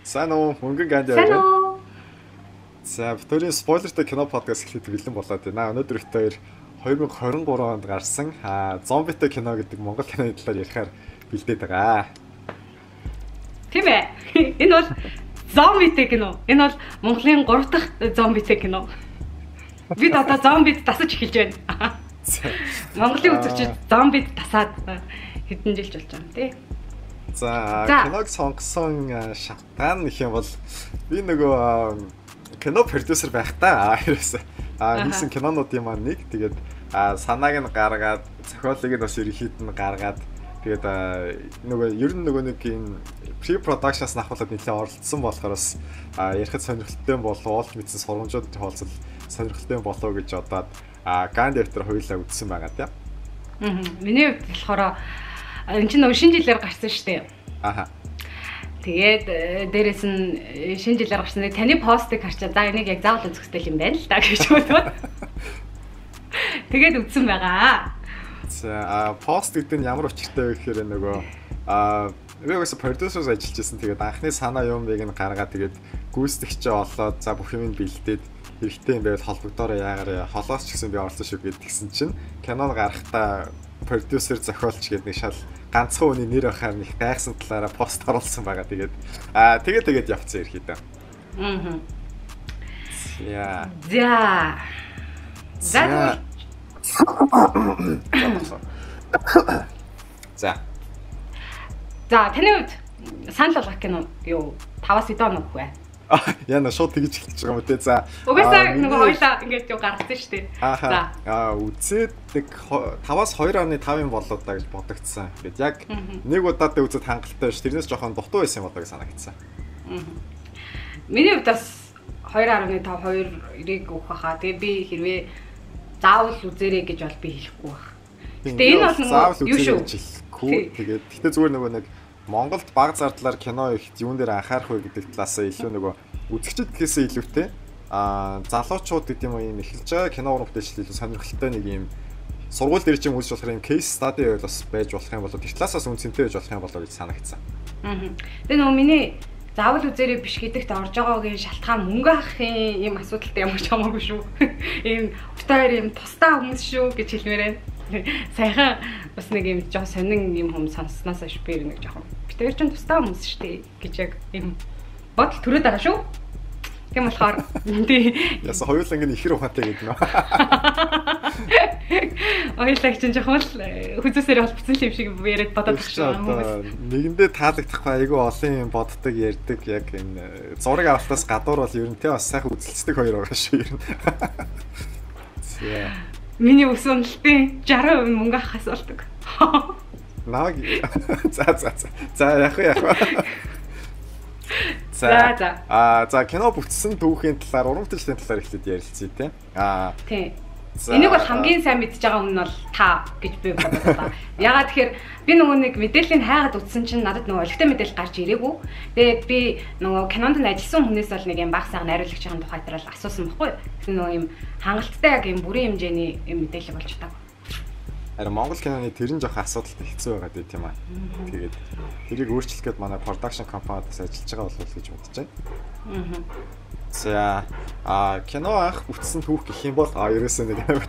Сайн уу? Мөнгөн Ганди Сайн уу? За, Викторийн spoiler-тай кино подкаст эхлэхэд бэлэн болоод байна. Өнөөдөр их хоёр 2023 онд гарсан зомбитай кино гэдэг монгол киноны талаар ярихаар бэлдээд байгаа. Тийм ээ. Энэ бол зомбитэй кино. Энэ бол Монголын 3 дахь зомбитэй кино. Бид одоо зомбид тасаж эхэлж байна. Монголын үзэгчид зомбид тасаад хэдэн жилч болж байгаа юм тий. За, киног сонгосон шалтгаан гэх юм бол би нөгөө кино продюсер байхдаа ерөөсөө хийсэн кинонуудын маань нэг, тэгээд санааг нь гаргаад, зохиолыг нь бас ерөнхийд нь гаргаад, тэгээд нөгөө ер нь нөгөө нэг энэ pre-production-аас ахуулаад нэлээд оролцсон болохоор бас ярихад сонирхолтой болов, олж мэдсэн сургамжууд хоолцол сонирхолтой болов гэж бодоод Ганди автор хоёулаа үзсэн байгаа тийм. Миний хувьд болохоор энэ чинь нөгөө шинэ жилээр гарсан шүү дээ. Аха. Тэгээд дээрэс нь шинэ жилээр гарсан. Таны постыг харчаа за энийг яг заавал үзэх хэрэгтэй юм байна л да гэж бодоод. Тэгээд үзсэн байгаа. За, пост гэдэг нь ямар учиртай вэ гэхээр нөгөө би угаасаа продюсерс ажиллаж байсан. Тэгээд анхны санаа юмыг нь гаргаад тэгээд гүйцэтгэгчээ олоод за бүх юм бэлдээд хэрэгтэй юм байвал холбогдоорой яагаар холоос ч гэсэн би орсон шүү гэдгсэн чинь кинон гарахдаа продюсер зохиолч гэдэг нэг шал ганцхан хүний нэр байхаар нэг гайхсан талаараа пост оруулсан байгаа. Тэгээд тэгээд явцсан ерхийдээ. Аа. За. За. За. За, таны хувьд санал болгох кино юу? 5-аас хэдэн оноо өгөх вэ? Яна шууд тэгж хэлж байгаа юм те. За. Угаасаа нөгөө хоёлаа ингээд юу гаргасан шүү дээ. За. Үзээд нэг 5-аас 2.5 юм болоо да гэж бодогдсон. Ингээд яг нэг удаатай үзээд хангалттай биш. Тэрнээс жоохон дутуу байсан юм болоо гэж санагдсан. Миний хувьд бас 2.5 2-ыг өгөх хаа. Тэгээ би хэрвээ заавал үзээрэй гэж бол би хэлэхгүй байх. Гэтэ энэ бол нөгөө юу шүү. Тэгээд гэтээ зүгээр нөгөө нэг Монголд баг зардлаар кино их юун дээр анхаарах вэ гэдэг талаасаа илүү нөгөө үзэгчд гэхээсээ илүүтэй залуучууд гэдэг юм уу юм эхэлж байгаа кино уран бүтээлч илүү сонирхолтой нэг юм сургууль дээр ч юм үүсч болохоор юм case study байвал бас байж болох юм болоо тэр талаасаас үн цэнтэй байж болох юм болоо гэж санагдсан. Тэгээ нөгөө миний заавал үзээрэй биш гэдэгт орж байгаагийн шалтгаан мөнгө авахын юм асуудалтай ямар ч хамаагүй шүү. Ийм битээр юм тусдаа хүмүүс шүү гэж хэлмээр байна. Саяхан бас нэг юм жоох сонин юм хүм сонсноос хойш би нэг жоохон битээр ч тусдаа хүмүүс шүү дээ гэж яг юм бодол төрөөд байгаа шүү. Тийм болохоор тий. Яса хоёуланг нь ихэр ухаантай гэдэг нөө. Хоёуланг чинь жоохон л хүзүүсээр холбогдсон юм шиг яриад бодоод байгаа шүү. Нэгэндээ таалагдахгүй айгүй олон юм боддог, ярьдаг яг энэ зураг авалтаас гадуур бол ер нь те бас сайхан үзэлцдэг хоёр байгаа шүү ер нь. За. Миний ус уналтын 60% нь мөнгө авахаас болдог. Намайг за. За яах вэ. За. За кино бүтсэн түүхийн талаар, уран бүтээлийн талаар эхлээд ярилцъя те. Тийм. Энийг бол хамгийн сайн мэдж байгаа хүн нь бол та гэж би бодод байна. Ягаад тэгэхээр би нөгөө нэг мэдээллийг хайгаад утсан чинь надад нөгөө олигтой мэдээлэл гарч ирээгүй. Тэгээд би нөгөө кинонд нь ажилласан хүнээс бол нэг юм баг сайхан найруулагчийн тухай дээр л асуусан байхгүй юу. Тэгэхээр нөгөө юм хангалттай яг юм бүрийн хэмжээний юм мэдээлэл болж чадаагүй. Харин Монгол киноны тэр нь жоох асуудалтай хэцүү байгаа дээ тийм аа. Тэгээд тэрийг өөрчлөх гээд манай production company-аас ажиллаж байгаа болов уу гэж бодож байна. За, кино анх бүтсэн түүх гэх юм бол ерөөсөө нэг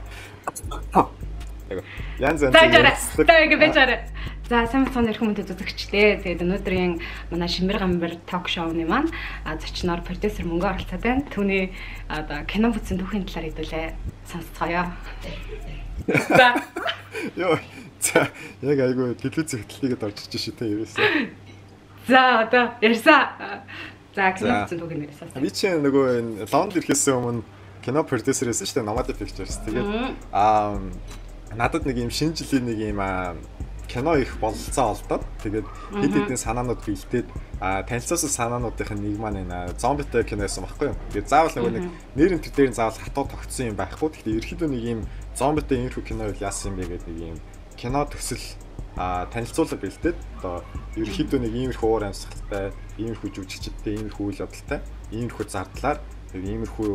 янз янз. За ингэ байжаарай. За, сайн бацхан эрхэм хүндэт үзэгчдээ. Тэгээд өнөөдрийн манай Шимбэр гамбар ток шоуны маань зочноор продюсер Мөнгө оролцоод байна. Түүний одоо кино бүтсэн түүхийн талаар хэдүүлээ сонсцгоё. За. Йоо. За, яг айгүй телевиз хөтлөлийгээд орж ирж шээ те ерөөсөө. За, одоо ярьсан. За, кино бүтсэн түүхийн нэрээс. Би чинь нөгөө энэ Лондон ирэхээс өмнө кино продюсер байсан шүү дээ, Nomad Pictures. Тэгээд надад нэг юм шинэ жилийн нэг юм кино их бололцоо олдоод тэгээд хэд хэдэн санаанууд бэлдээд танилцуулсан санаануудын нэг маань энэ зомбитай кино байсан байхгүй юу. Тэгээд заавал нөгөө нэг нэр энэ төр дээр нь заавал хатуу тогтсон юм байхгүй. Гэхдээ ерөнхийдөө нэг юм зомбитай иймэрхүү кино байл яасан юм бэ гэдэг нэг юм кино төсөл танилцуулга бэлдээд одоо ерөнхийдөө нэг иймэрхүү уур амьсгалтай, иймэрхүү жүжигчдтэй, иймэрхүү үйл явдалтай, иймэрхүү зардлаар иймэрхүү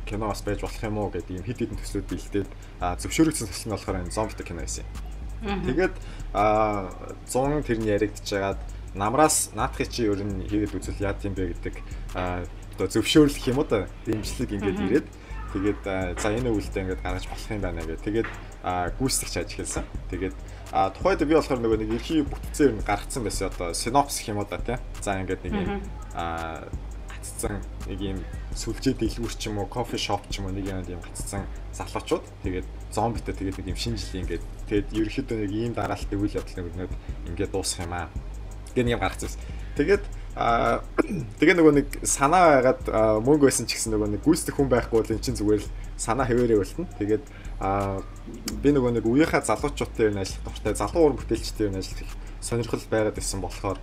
кино бас байж болох юм уу гэдэг ийм хэд хэдэн төслүүд бэлдээд зөвшөөрөгдсөн төсөл нь болохоор энэ зомбитай кино байсан юм. Тэгээд 100 тэр нь яригдчихагаад Намраас наадахыг чи ер нь хийгээд үзвэл яад юм бэ гэдэг одоо зөвшөөрлөх юм уу да дэмжлэг ингээд ирээд тэгээд за энэ өвөлдөө ингээд гаргаж болох юм байна гэх. Тэгээд гүйцэтгэж ажил эхэлсэн. Тэгээд тухайд би болохоор нөгөө нэг ерхий бүтцээр нь гаргацсан байсан одоо синопс гэх юм уу да тий. За ингээд нэг юм гаццсан нэг юм сүлжээ дэлгүүр ч юм уу, кофе шоп ч юм уу нэг юм юм гаццсан залуучууд тэгээд зомбитэй тэгээд нэг юм шинэ жилийн ингээд тэгээд ерөнхийдөө нэг ийм дараалтын үйл явдал нэг өнөд ингээд дуусах юм аа. Тэгээд нэг юм гаргацсан. Тэгээд тэгээ нөгөө нэг санаа байгаад мөнгө байсан ч гэсэн нөгөө нэг гүйцэтгэх хүн байхгүй бол эн чинь зүгээр л санаа хэвээрээ үлдэнэ. Тэгээд би нөгөө нэг үеийнхаа залуучуудтай юу ажиллах дуртай, залуу уран бүтээлчтэй юу ажиллах сонирхол байгаад байсан болохоор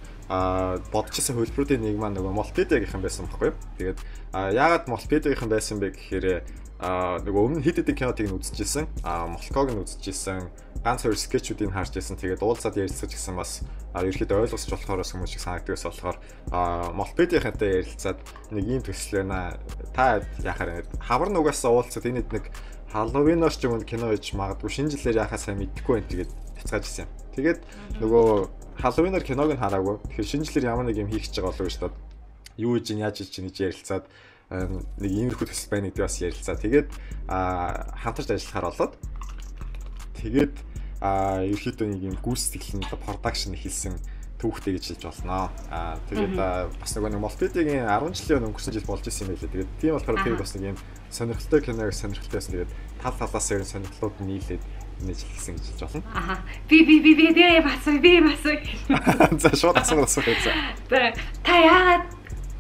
бодож исэн хөлбөрүүдийн нэг маань нөгөө Molpedia-гийнхан байсан байхгүй юу. Тэгээд яагаад Molpedia-гийнхан байсан бэ гэхээр нөгөө өмнө хэд хэдэн кинотыг нь үзчихсэн. Молког нь үзчихсэн. Ганц хоёр скетчүүдийг харж ирсэн. Тэгээд уулзаад ярилцаж гэсэн бас ерөөхдөө ойлгосч болохоор бас хүмүүс шиг санагддаг байсан болохоор Molpedia-хантай ярилцаад нэг ийм төсөл байна. Та яхаар ингэ хавар нугасаа уулзаад энэ нэг Halloween-оор ч юм уу кино хийж магадгүй шинэ жилээр яхаа сайн мэдэхгүй байна тэгээд буцааж ирсэн юм. Тэгээд нөгөө Halloween-оор киног нь хараагүй. Тэгэхээр шинэ жилээр ямар нэг юм хийх гэж байгаа болов гэж бодоод юу хийж яаж хийж гэж ярилцаад нэг иймэрхүү төсөл байна гэдэг бас ярилцаа. Тэгээд хамтарч ажиллахаар болоод тэгээд ерөөхдөө нэг юм гүйцэтгэл нь production эхэлсэн түүхтэй гэж хэлж болно. Тэгээд бас нөгөө нэг Molpedia-гийн 10 жилийн өнгөрсөн жил болж исэн юм байлээ. Тэгээд тийм болохоор тэр бас нэг юм сонирхолтой киног сонирхолтой байсан. Тэгээд тал талаас ер нь сонирхлууд нийлээд нээж хэлсэн гэж хэлж болно. Аха. Би би би би би бас би бас. За шууд асуух асуух гэсэн. За та яагаад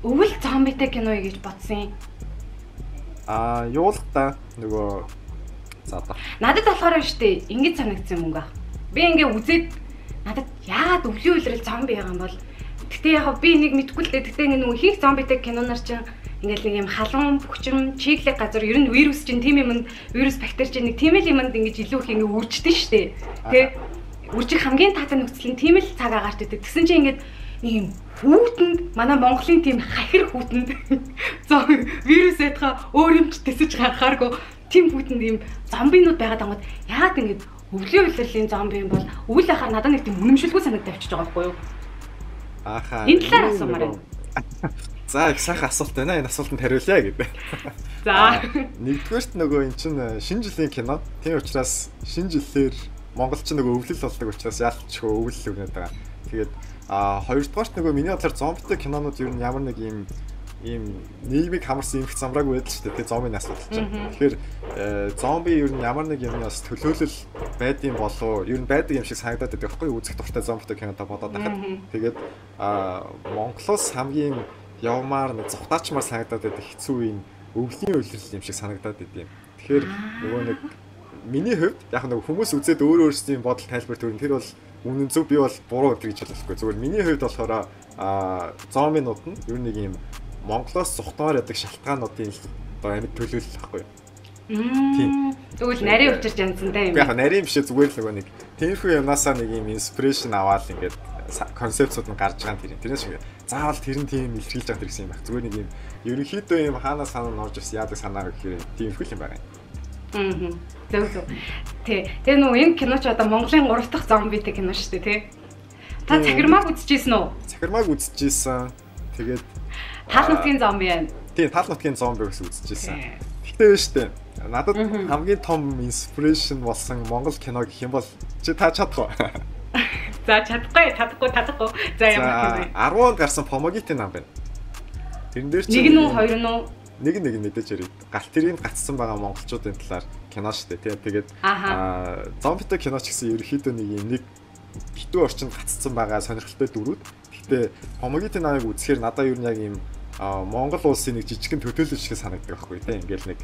өвөл зомбитэй кино гэж бодсон юм? Юу л та нөгөө за одоо. Надад болохоор шүү дээ ингэж санагдсан юм өнгө. Би ингээ үзээд надад яагаад өвлийн улирал зомби байгаа юм бол гэтээ яг би нэг мэдгүй л дээ. Гэтээ ингээ нөгөө хийх зомбитэй киноноор чинь ингээл нэг юм халуун бөхчм чиглэг газар ер нь вирус чинь тийм юмд вирус бактери чинь нэг тийм л юмд ингэж илүү их ингээ үрждэн шүү дээ. Тэ үржих хамгийн таатай нөхцөл нь тийм л цаг агаарт өгдөг. Тэгсэн чинь ингээд нэг юм хүүтэнд манай Монголын тийм хахир хүүтэнд вирус ядгаа өөр юм ч тэсэж гарахааргүй тийм хүүтэнд ийм зомбинууд байгаад ангууд яагаад ингэж өвлийн улирлын зомби юм бол өвөл ахаар надад нэг тийм үнэмшилгүй санагдав авчиж байгаа байхгүй юу? Ааха. Энэ талаар асуумаар байна. За их сайхан асуулт байна. Энэ асуултанд хариулъя гэдэг. За. Нэгдүгээрт нөгөө эн чинь шинэ жилийн кино. Тийм учраас шинэ жилээр Монгол чинь нөгөө өвлөл болдог учраас яалтчгүй өвлөл өгнөд байгаа. Тэгээд хоёрдугаарт нөгөө миний бодлоор зомбитой кинонууд ер нь ямар нэг юм ийм нийгмийг хамарсан эмх замраагүй байдал шүү дээ. Тэгээ зомбиний асуудал чинь. Тэгэхээр зомби ер нь ямар нэг юмны бас төлөөлөл байдсан болов ер нь байдаг юм шиг санагдаад байдаг байхгүй юу? Үзэх дуртай зомбитой киното бодоод байхад. Тэгээд Монголоос хамгийн явмаар нэг зугтаачмаар санагдаад байдаг хэцүү юм өвлийн улирал юм шиг санагдаад байд юм. Тэгэхээр нөгөө нэг миний хувьд яг нөгөө хүмүүс үзээд өөр өөрсдийн бодол тайлбар төрөн тэр бол үнэн зөв би бол буруу гэж хэлэхгүй. Зүгээр миний хувьд болохоор зомбинууд нь ер нь нэг юм Монголоос зугтаар ядаг шалтгаануудын одоо амьд төлөөлөл байхгүй юу? Тийм. Тэгвэл нарийн учирч янзантай юм. Яг нарийн биш зүгээр л нөгөө нэг тиймэрхүү юмнасаа нэг юм инспирэшн аваад ингээд концепцууд нь гарч байгаа юм тэр. Тэрнээс шиг заавал тэр нь тийм илэрхийлж байгаа гэсэн юм байх. Зүгээр нэг юм ерөнхийдөө юм хаанаас санаа нь орж ирсэн яадаг санаа гэхээр тиймэрхүү юм байгаа юм. Зөв зөв. Тий. Тэгээ нөгөө энэ кино ч одоо Монголын 3 дахь зомбитэй кино шүү дээ, тий. Та Цахирмааг үзчихсэн үү? Цахирмааг үзчихсэн. Тэгээд Тал нутгийн зомби байна. Тийм, тал нутгийн зомби гэсэн үзчихсэн. Тэгтээ биш үү? Надад хамгийн том инспирэшн болсон Монгол кино гэх юм бол чи та чадах уу? За чадахгүй, чадахгүй. За ямар кино? 10 онд гарсан Помогите нам байна. Тэрэн дээр чи нэг нь үү, хоёр нь үү? Нэг нэг мэдээж хэрэг. Галт тэрийг гацсан байгаа монголчуудын талаар кино шүү дээ, тий. Тэгээд зомбитой кино ч гэсэн ерөнхийдөө нэг юм нэг битүү орчинд гацсан байгаа сонирхолтой дүрүүд. Гэхдээ Помогите намыг үзэхээр надад ер нь яг юм Монгол улсын нэг жижигхэн төтөөлөл шиг санагддаг байхгүй тий. Ингээл нэг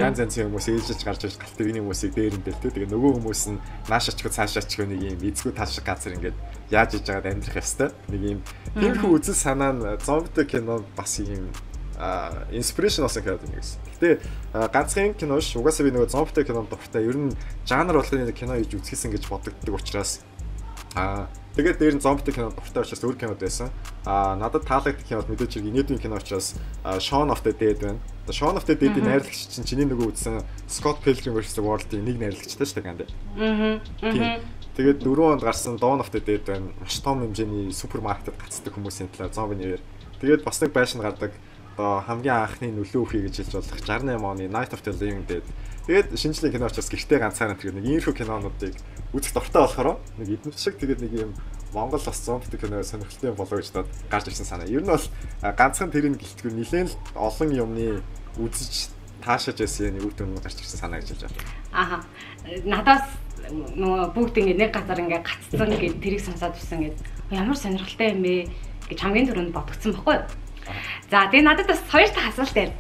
янз янзын хүмүүс ээлжиж гарч ирж галт тэрэгний хүмүүсийг дээр нь тэл тий. Тэгээ нөгөө хүмүүс нь нааш ачгүй цааш ачгүй нэг юм эзгүй тааш газар ингээд яаж иж байгаад амьдрах ёстой. Нэг юм тиймэрхүү үзэл санаа нь зомбитой кино бас юм инспирэшн болсон кино юм гэсэн. Гэтэ ганцхан кино ш угаасаа би нөгөө зомбитой кинонд дуртай. Ер нь жанр болгоны кино хийж үзчихсэн гэж бодогддог учраас Тэгээд дээр нь зомбитэй кино дуртай учраас өөр кинод байсан. Надад таалагддаг кино бол мэдээж хэрэг инээдийн кино учраас Shaun of the Dead байна. Shaun of the Dead-ийн найрлагч чинь чиний нөгөө үзсэн Scott Pilgrim vs. The World-ийн нэг найрлагчтай шүү дээ ганд. Тэгээд 4 онд гарсан Dawn of the Dead байна. Маш том хэмжээний супермаркетад гацдаг хүмүүсийн талаар зомби нэрээр. Тэгээд бас нэг байшин гардаг. Одоо хамгийн анхны нөлөө үхий гэж хэлж болох 68 оны Night of the Living Dead. Тэгээд шинэ жилийн кино учраас гэртээ ганцаараа тэгээд нэг иймэрхүү кинонуудыг үзэх дуртай болохоор нэг эдэн шиг тэгээд нэг юм Монгол бас зомби кино сонирхолтой болоо гэж бодоод гарч ирсэн санаа. Ер нь бол ганцхан тэрийг гэлтгүй нэлээд л олон юмны үзэж таашааж байсан нэг үр дүн гарч ирсэн санаа гэж хэлж байна. Аха. Надаас нөгөө бүгд ингэ нэг газар ингээ гацсан гэд тэрийг сонсоод ирсэн гэд ямар сонирхолтой юм бэ гэж хамгийн түрүүнд бодгдсон баггүй юу? За тэгээ надад бас хоёр дахь асуулт байна.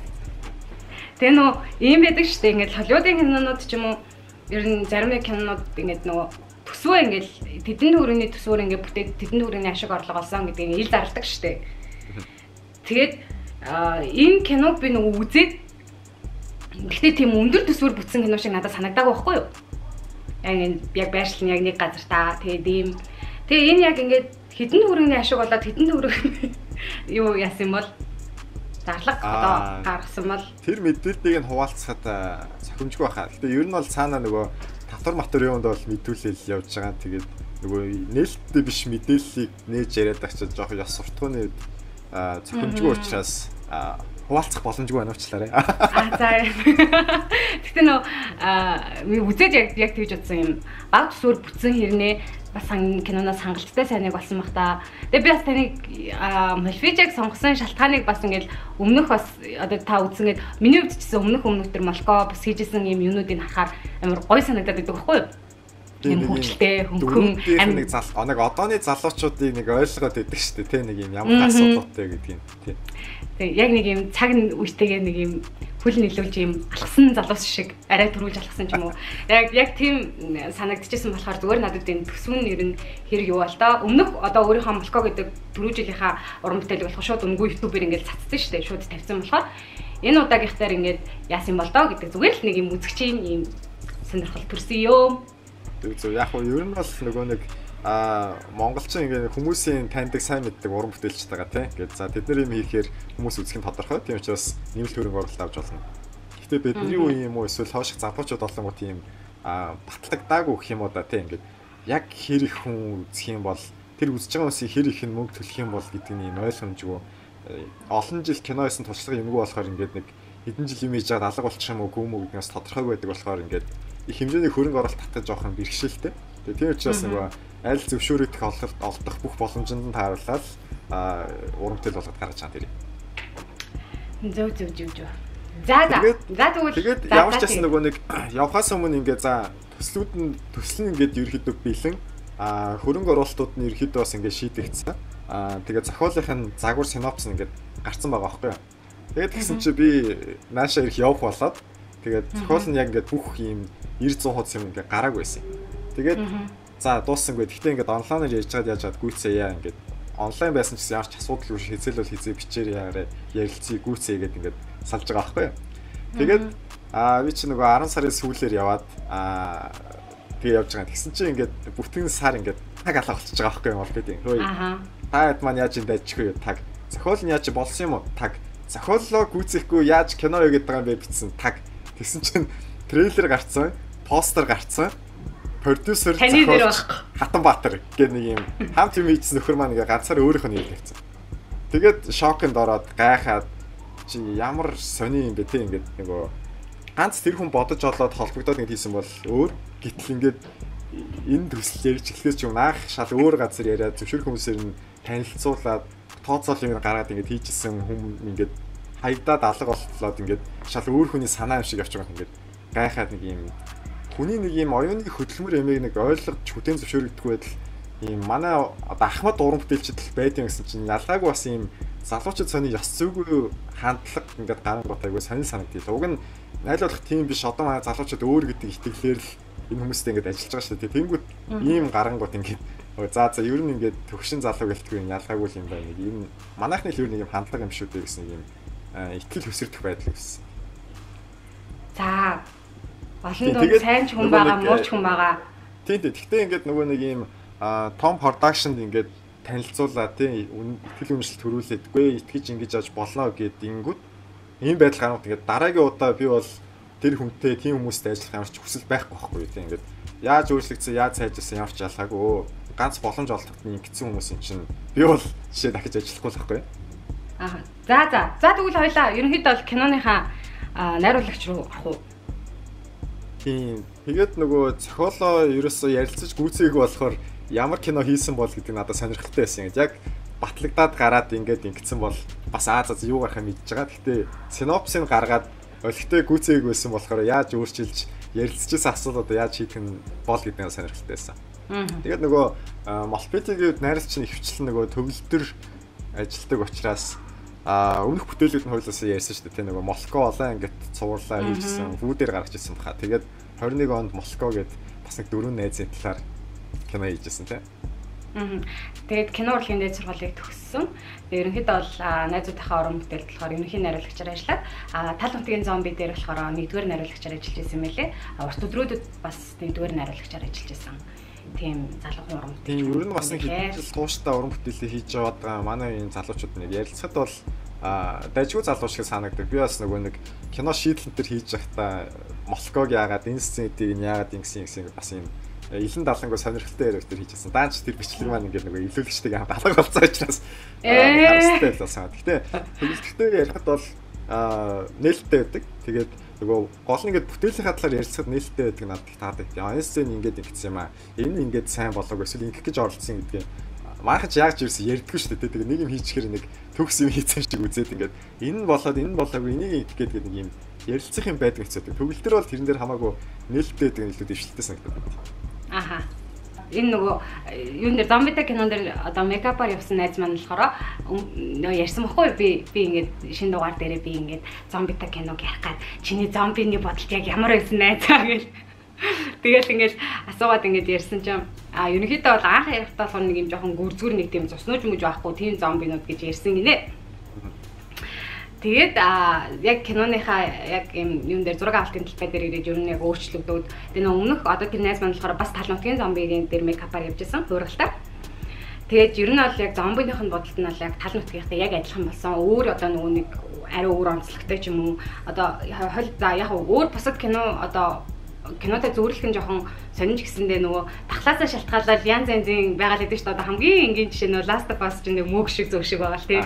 Тэгээ нөгөө ийм байдаг шүү дээ. Ингээд Холливуудын кинонууд ч юм уу ер нь зарим нэг кинонууд ингээд нөгөө төсвөө ингээд тэдэн төгрөгийн төсвөөр ингээд бүтээд тэдэн төгрөгийн ашиг орлого олсон гэдгийг ил зарладаг шүү дээ. Тэгээд энэ киног би нөгөө үзээд гэхдээ тийм өндөр төсвөр бүтсэн кино шиг надад санагдаагүй байхгүй юу? Яг яг байршил нь яг нэг газар та. Тэгээд ийм тэгээ энэ яг ингээд хэдэн төгрөгийн ашиг болоод хэдэн төгрөг юу яасан бол зарлага одоо гаргасан бол тэр мэдээллийг нь хуваалцахад сохимжгүй байхаа. Гэтэ ер нь бол цаанаа нөгөө татвар матвар юунд бол мэдүүлэл явж байгаа. Тэгээд нөгөө нээлттэй биш мэдээллийг нээж яриад байх чинь жоох ёс суртахууны зохимжгүй учраас хуваалцах боломжгүй байна уучлаарай. За. Гэтэ нөө би үзээд яг тэгж бодсон юм. Баг төсвөр бүтсэн хэрнээ бас киноноос хангалттай сайныг болсон бах та. Тэгээ би бас таныг Молфижаг сонгосон шалтгааныг бас ингээл өмнөх бас одоо та үзсэн гээд миний хувьд ч гэсэн өмнөх төр Молко бас хийжсэн юм юунуудыг харахаар амар гоё санагдаад байдаг байхгүй юу? Юм хөвчлээ хөнгөн нэг зал нэг одооны залуучуудыг нэг ойлгоод идэг шүү дээ, тэ нэг юм ямар асуудалтай гэдгийг тий. Тэг яг нэг юм цаг үетэйгээ нэг юм хөл нийлүүлж юм алхсан залуус шиг арай төрүүлж алхсан ч юм уу. Яг тийм санагдчихсан болохоор зүгээр надад энэ төсвөн нэр нь хэрэг юу бол доо. Өмнөх одоо өөрийнхөө Молко гэдэг түрүү жилийнхаа уран бүтээлэг болох шууд үнгүй YouTube-ээр ингээд цацсан шүү дээ. Шууд тавьсан болохоор энэ удаагийнх дээр ингээд яасан бол доо гэдэг зүгээр л нэг юм үзэгчийн юм сонирхол төрсөн юм. Зөв яг уу ер нь бол нөгөө нэг монголчин ингээ хүмүүсийн таньдаг сайн мэддэг уран бүтээлчтэй байгаа тийм. Ингээд за тэд нар юм хийхээр хүмүүс үзэх нь тодорхой. Тийм учраас нэмэлт хөрөнгө оруулалт авч болно. Гэхдээ бидний үеийн юм уу эсвэл хойших залуучууд болонгууд тийм батлагдаагүй гэх юм уу да тийм. Ингээд яг хэр их хүн үзэх юм бол тэр үзэж байгаа хүмүүсийн хэр их нь мөнгө төлөх юм бол гэдэг нь юм ойлгомжгүй. Олон жил кино хийсэн туршлага юмгүй болохоор ингээд нэг хэдэн жил юм хийж чад алга болчих юм уу гүм үү гэдгээс тодорхойгүй байдаг болохоор ингээд их хэмжээний хөрөнгө оруулалт татах жоохон бэрхшээлтэй. Тэгээ тийм учраас нөгөө аль зөвшөөрөгдөх олдох бүх боломжинд нь тааруулаад уран бүтээл болгоод гаргаж байгаа тэр. Зөв. За. За тэгвэл тэгээд ямар ч байсан нөгөө нэг явхаас өмнө ингээд за төслүүд нь төсөл нь ингээд ерөөхдөө бэлэн хөрөнгө оруулалтууд нь ерөөхдөө бас ингээд шийдэгдсэн. Тэгээд зохиолынх нь загвар синопс нь ингээд гарцсан байгаа байхгүй юу. Тэгээд тэгсэн чи би наашаа ирэх явах болоод тэгээд зохиол нь яг ингээд бүх юм 90 100 хуудас юм ингээд гараагүй байсан. Тэгээд за дууссангүй. Гэхдээ ингээд онлайнаар ярьж чад яаж чад гүйцээ яа ингээд онлайн байсан ч гэсэн ямар ч асуудалгүй хизээл бол хизээ бичээр яарэ ярилцъя гүйцээ гэдэг ингээд салж байгаа байхгүй юу. Тэгээд би чи нөгөө 10 сарын сүүлээр яваад тэгээ явж байгаа. Тэгсэн чинь ингээд бүтэн сар ингээд таг алга болчихж байгаа байхгүй юу гэдэг. Хөөе. Та хэд маань яаж юм дайчихгүй юу таг. Зохиол нь яаж болсон юм уу таг. Зохиоллоо гүйцэхгүй яаж кино юу гэдэг юм бэ бичсэн таг. Тэгсэн чинь трейлер гарцсан, постэр гарцсан. Продюсер зохиолч Хатанбаатар гэх нэг юм хамт юм хийсэн нөхөр маань ингээ ганцаар өөрийнх нь нэр тавьсан. Тэгээд шоконд ороод гайхаад чи ямар сони юм бэ те ингээд нөгөө ганц тэр хүн бодож олоод холбогдоод ингэ хийсэн бол өөр гэтэл ингээд энэ төсөл ярьж эхлэхээс ч юм наах шал өөр газар яриад зөвшөөрөх хүмүүсээр нь танилцуулаад тооцоол юм гаргаад ингээд хийжсэн хүн ингээд хаягдаад алга болтлоод ингээд шал өөр хүний санаа юм шиг явж байгаа ингээд гайхаад нэг юм хүний нэг юм оюуны хөдөлмөр эмээг нэг ойлгож хүлээн зөвшөөрөгдөх байдал ийм манай одоо ахмад уран бүтээлчд л байд юм гэсэн чинь ялгаагүй бас ийм залуучууд сони ёс зүйгүй хандлага ингээд гарангуут айгүй сонин санагдъя. Уг нь найлуулах тийм биш одоо манай залуучууд өөр гэдэг итгэлээр л энэ хүмүүстэй ингээд ажиллаж байгаа шүү дээ. Тэнгүүт ийм гарангуут ингээд за ер нь ингээд төгшин залуу гэлтгүй ялгаагүй юм байна. Нэг ийм манайхны л ер нь юм хандлага юм шүү дээ гэсэн нэг юм итгэл хөсөрдөх байдал гэсэн. За олон дунд сайн ч хүн байгаа, муу ч хүн байгаа. Тийм. Гэхдээ ингээд нөгөө нэг ийм том продакшнд ингээд танилцуулаа тий итгэл үнэмшил төрүүлээдгүй итгэж ингэж аж болно гэд ингүүд ийм байдал гаргах. Тэгээд дараагийн удаа би бол тэр хүнтэй тийм хүмүүстэй ажиллах ямар ч хүсэл байхгүй байхгүй тий. Ингээд яаж өөрчлөгдсөн, яаж сайжирсан ямар ч ялгаагүй. Ганц боломж олдоход нь ингэсэн хүмүүс юм чинь би бол жишээ дахиж ажиллахгүй л байхгүй. Аа. За. За тэгвэл хоёлаа ерөнхийдөө бол киноныхаа найруулагч руу орох уу? Тийм. Тэгээд нөгөө зохиолоо ерөөсөө ярилцаж гүйцээгүй болохоор ямар кино хийсэн бол гэдэг надад сонирхолтой байсан. Ингээд яг батлагдаад гараад ингээд ингэсэн бол бас аа за юу гарахыг мэдж байгаа. Гэхдээ синопсыг гаргаад олигтой гүйцээгүй байсан болохоор яаж өөрчилж ярилцчихсан асуудал одоо яаж хийх нь бол гэдэг нь сонирхолтой байсан. Тэгээд нөгөө Молпетигийн найруулагч нь ихэвчлэн нөгөө төгөлдөр ажилладаг учраас өмнөх бүтээлүүд нь хойлоосоо ярьсан шүү дээ. Тэ нөгөө Молко олон ангит цувралаа хийжсэн, вүүдээр гаргаж ирсэн баха. Тэгээд 21 онд Молко гээд бас нэг дөрвөн найзын талаар кино хийжсэн тий. Тэгээд кино урлагийн дээд сургуулийг төгссөн. Тэгээд ерөнхийдөө бол найзуудынхаа уран бүтээлд болохоор ерөнхий найруулагчаар ажиллаад, тал нутгийн зомби дээр болохоор нэгдүгээр найруулагчаар ажиллаж исэн мэлээ. Урт өдрүүдэд бас нэгдүгээр найруулагчаар ажиллаж исэн. Тийм залуухан уран бүтээл. Тийм ер нь бас нэг хэдэн жил тууштай уран бүтээлээ хийж яваад байгаа манай энэ залуучууд нэг ярилцахад бол дайжгүй залуу шиг санагддаг. Би бас нөгөө нэг кино шийдлэн төр хийж байхдаа Молког яагаад энэ сценүүдийг нь яагаад ингэсэн ингэсэн бас юм илэн далангүй сонирхолтой яриа төр хийжсэн. Даанч тэр бичлэг маань ингээд нөгөө илүүлэгчтэйг хамт алга болсон учраас харамсалтай байлаа. Гэтэ төгөлтөөр ярихад бол нээлттэй байдаг. Тэгээд нөгөө гол нь ингээд бүтээлийнхаа талаар ярилцахад нээлттэй байдаг надад их таалагдав. Энэ сцен ингээд ингэсэн юм аа. Энэ ингээд сайн болоогүй эсвэл ингэх гэж оролцсон гэдгийг манайхан ч яаж ирсэн ярьдгүй шүү дээ. Тэгээд нэг юм хийчихээр нэг төгс юм хийцэн шиг үзээд ингээд энэ нь болоод энэ нь болоогүй энийг ингэх гээд нэг юм ярилцах юм байдаг хэвчээ. Төгөлтөр бол тэрэн дээр хамаагүй нээлттэй байдаг нь илүү дэвшилтэй санагдаад байна. Аха. Энэ нөгөө юун дээр зомбитай кинон дээр одоо мейкапаар явсан найз маань болохоор нөгөө ярьсан бохгүй би ингээд шинэ дугаар дээрээ би ингээд зомбитай киног ярих гад чиний зомбины бодолт яг ямар байсан найзаа гэл. Тэгэл ингээд асуугаад ингээд ярьсан чинь ерөнхийдөө бол анх ярихдаа болохоор нэг юм жоохон гүрзгүр нэг тийм цуснууж мөж байхгүй тийм зомбинууд гэж ярьсан гинэ. Тэгээд яг киноныхаа яг юм юун дээр зураг авалтын талбай дээр ирээд ер нь яг өөрчлөгдөөд тэгээ нөө өмнөх одоо тэр найз маань болохоор бас тал нутгийн зомбигийн дээр мейкапаар явж исэн хуургалтай. Тэгээд ер нь бол яг зомбиных нь бодолт нь бол яг тал нутгийнхтай яг адилхан болсон. Өөр одоо нөгөө нэг арай өөр онцлогтой ч юм уу одоо хол за яг өөр бусад кино одоо кинотой зөөрлөх нь жоохон сонин ч гэсэндээ нөгөө тахлаасаа шалтгаалаад янз янзын байгаа л гэдэг шүү дээ. Одоо хамгийн энгийн жишээ нөгөө Last of Us чинь нэг мөг шиг зөв шиг байгаа л тий.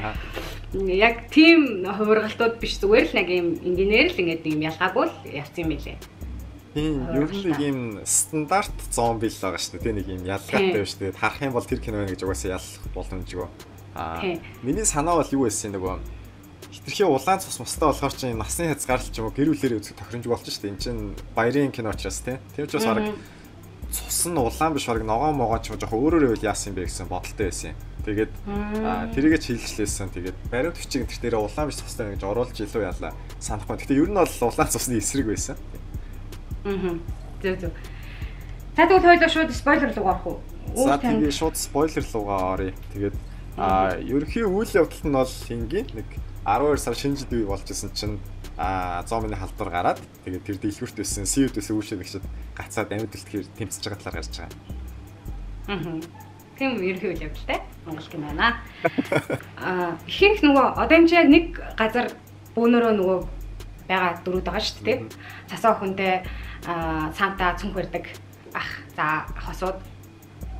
Яг тийм хувиргалтууд биш зүгээр л нэг юм энгийнээр л ингээд нэг юм ялгаагүй л явцсан юм билээ. Тийм, ер нь нэг юм стандарт зомби л байгаа шүү дээ. Тэ нэг юм ялгаатай биш. Тэгээд харах юм бол тэр кино гэж угаасаа ялах боломжгүй. Миний санаа бол юу байсан нөгөө хитрхи улаан цус мустай болохоор чинь насны хязгаарлалт ч юм уу гэр бүлэрээ үзэх тохиромжгүй болчих шүү дээ. Энд чинь баярын кино учраас тийм. Тийм учраас бараг цус нь улаан биш бараг ногоон могоон ч юм уу жоохон өөрөөрөө үл яасан юм бэ гэсэн бодолтой байсан юм. Тэгээд тэрийгэ ч хилжлээсэн. Тэгээд баримт бичиг энэ тэр дээрээ улаан биш цустай гэж оруулж илүү ялаа санахгүй. Гэтэ ер нь бол улаан цусны эсрэг байсан. Зөв зөв. За тэгвэл хоёулаа шууд спойлер руу орох уу? За тэгээ шууд спойлер руугаа оръё. Тэгээд ерөнхий үйл явдал нь бол энгийн нэг 12 сар шинэ жилийн үе болж исэн чинь зомбины халдвар гараад тэгээд тэр дэлгүүрт байсан сиуд байсан үүшээ нэгшэд гацаад амьд үлдэхээр тэмцэж байгаа талаар гарч байгаа. Тийм ерөнхий үйл явдалтай Монгол кино байна. Ихэнх нөгөө одоо энэ чинь яг нэг газар бөөнөрөө нөгөө байгаа дөрүүд байгаа шүү дээ. Цасаа охинтой Санта цүнх барьдаг ах за хосууд